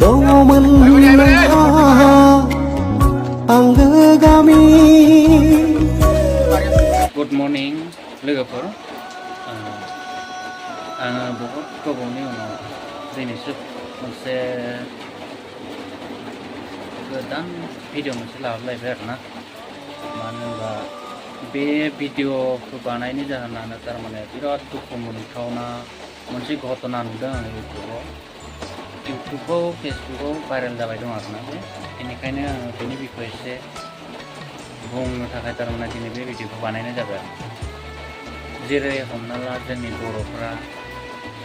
दङमोन नोंहा आंगो गामि। गुड मर्निं लोगोफोर, आङो बहुद गोबावनि उनाव दिनैसो मोनसे गोदान भिडिअ मोनसे लाबोलायबाय आरोना। मानो होनबा बे भिडिअखौ बानायनायनि जाहोनानो थारमाने बिराद दुखु मोनथावना मोनसे घटना नुदों आङो इउटुबाव फेसबुकाव भाइरेल जाबाय दं आरोना। बेनिखायनो आङो बेनि बिखय एसे बुंनो थाखाय थारमाने दिनै बे भिडिअखौ बानायनाय जाबाय। जेरै हमना ला जोंनि बर'फ्रा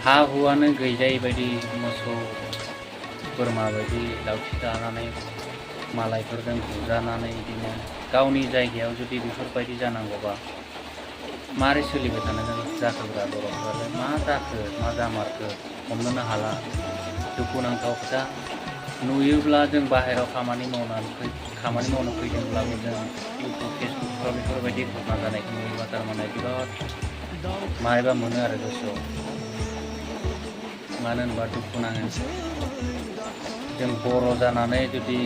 हा हुआनो गैजायै बायदि मोसौ बोरमा बायदि लावथि जानानै मालायफोरजों बुजानानै बिदिनो गावनि जायगायाव जुदि बेफोरबायदि जानांगौबा मारै सोलिबाय थानो जाखोब्रा बर'फ्रालाय मा जाखो मा जामारखो हमनोनो हाला। दुखुनांथाव खोथा नुयोब्ला जों बाहेरायाव खामानि मावनो फैदोंब्लाबो जों इउटुब फेसबुकफ्राव बेफोरबायदि घटना जानायखौ नुयोबा थारमाने बिराद मारैबा मोनो आरो गोसोआव। मानो होनबा दुखु नाङो। जों बर' जानानै जुदि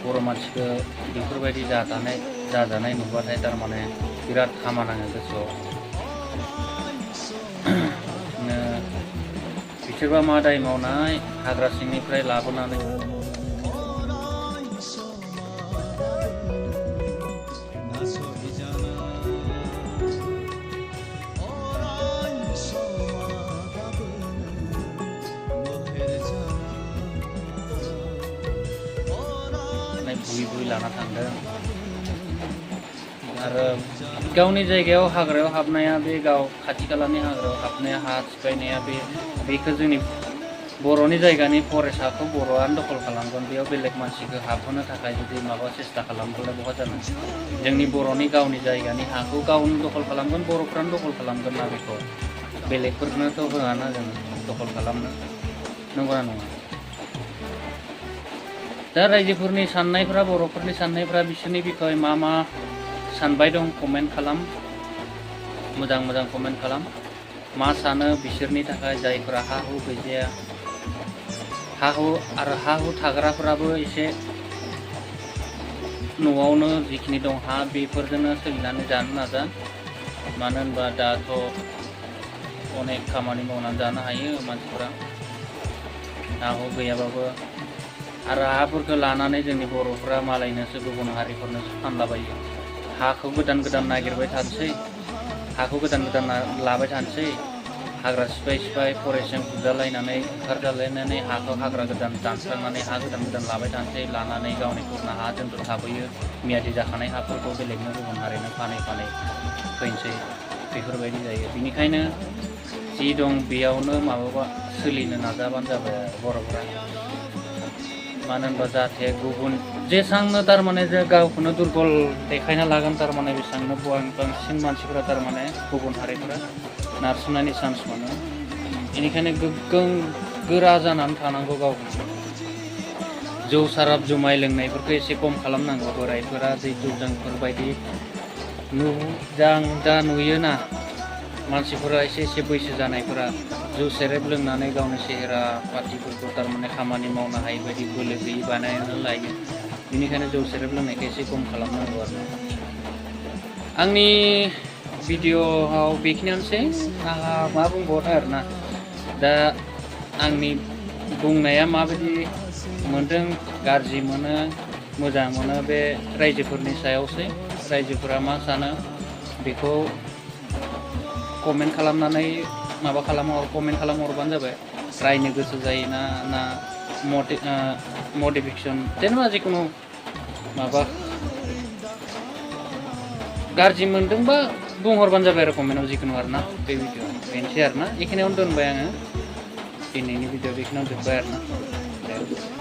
बर' मानसिखौ बेफोरबायदि जाजानाय नुबाथाय थारमाने बिराद हामा नाङो गोसोआव। बिसोरबा मा दाय मावनाय हाग्रा सिंनिफ्राय लाबोनानै बुयै लाना थांदों। आरो गावनि जायगायाव हाग्रायाव हाबनाया बे गाव खाथि खालानि हाग्रायाव हाबनाया हा सिफायनाया बेखौ जोंनि बर'नि जायगानि फरेस्टखौ बर'आनो दखल खालामगोन। बेयाव बेलेग मानसिखौ हाबहोनो थाखाय जुदि माबा सेस्था खालामब्ला बहा जानो। जोंनि बर'नि गावनि जायगानि हाखौ गावनो दखल खालामगोन, बर'फ्रानो दखल खालामगोन ना बेखौ बेलेगफोरनोथ' होआना जों दखल खालामनो, नंगौना नङा? दा रायजोफोरनि साननायफ्रा बर'फोरनि साननायफ्रा बिसोरनि बिखय मा सानबाय दं कमेन्ट खालाम, मोजां कमेन्ट खालाम। मा सानो बिसोरनि थाखाय जायफोरा हा हु गैजाया, हा हु थाग्राफोराबो एसे न'आवनो जिखिनि दं हा बेफोरजोंनो सोलिनानै जानो नाजा। मानो होनबा दाथ' अनेक खामानि मावनानै जानो हायो मानसिफोरा हा हु गैयाबाबो। आरो हाफोरखौ लानानै जोंनि बर'फ्रा मालायनोसो गुबुन हारिफोरनोसो फानलाबायो। हाखौ गोदान नागिरबाय थानोसै, हाखौ गोदान लाबाय थानोसै, हाग्रा सिफाय फरेस्टजों बुजालायनानै ओंखारजालायनानै हाखौ हाग्रा गोदान दानस्रांनानै हा गोदान लाबाय थानोसै। लानानै गावनि खुरना हाजोंथ' थाबोयो, मियादि जाखानाय हाफोरखौ बेलेगनो गुबुन हारिनो फानै फैनोसै। बेफोरबायदि जायो। बेनिखायनो जि दं बेयावनो सोलिनो नाजाबानो जाबाय बर'फ्रा। मानो होनबा जाहाथे गुबुन जेसांनो थारमाने जे गावखौनो दुरबल देखायना लागोन थारमाने बेसेबांनो बांसिन मानसिफोरा थारमाने गुबुन हारिफोरा नारसिननायनि चान्स मोनो। बेनिखायनो गोख्रों गोरा जानानै थानांगौ गावखौ। जौ साराब जुमाय लोंनायफोरखौ एसे खम खालामनांगौ। बोरायफोरा जिहेतु जोंफोरबायदि दा नुयोना मानसिफोरा एसे बैसो जानायफोरा जौ सेरेब लोंनानै गावनि सेहेरा पार्टिफोरखौ थारमाने खामानि मावनो हायि बायदि बोलो गैयि बानायनानै लायो। बेनिखायनो जौ सेरेब लोंनायखौ एसे खम खालामनांगौ आरो। आंनि भिडिअ'आव बेखिनियानोसै। आंहा मा बुंबावनो आरोना। दा आंनि बुंनाया माबायदि मोनदों, गाज्रि मोनो, मोजां मोनो, बे रायजोफोरनि सायावसै। रायजोफोरा मा सानो बेखौ कमेन्ट खालामनानै कमेन्ट खालामहरबानो जाबाय। रायनो गोसो जायोना ना मटिभेसन जेनेबा जिखुनु गाज्रि मोनदोंबा बुंहरबानो जाबाय आरो कमेन्टआव जिखुनु आरोना। बे भिडिअ बेनोसै आरोना। बेखिनियावनो दोनबाय आङो। दिनैनि भिडिअ बेखिनियावनो जोब्बाय आरोना।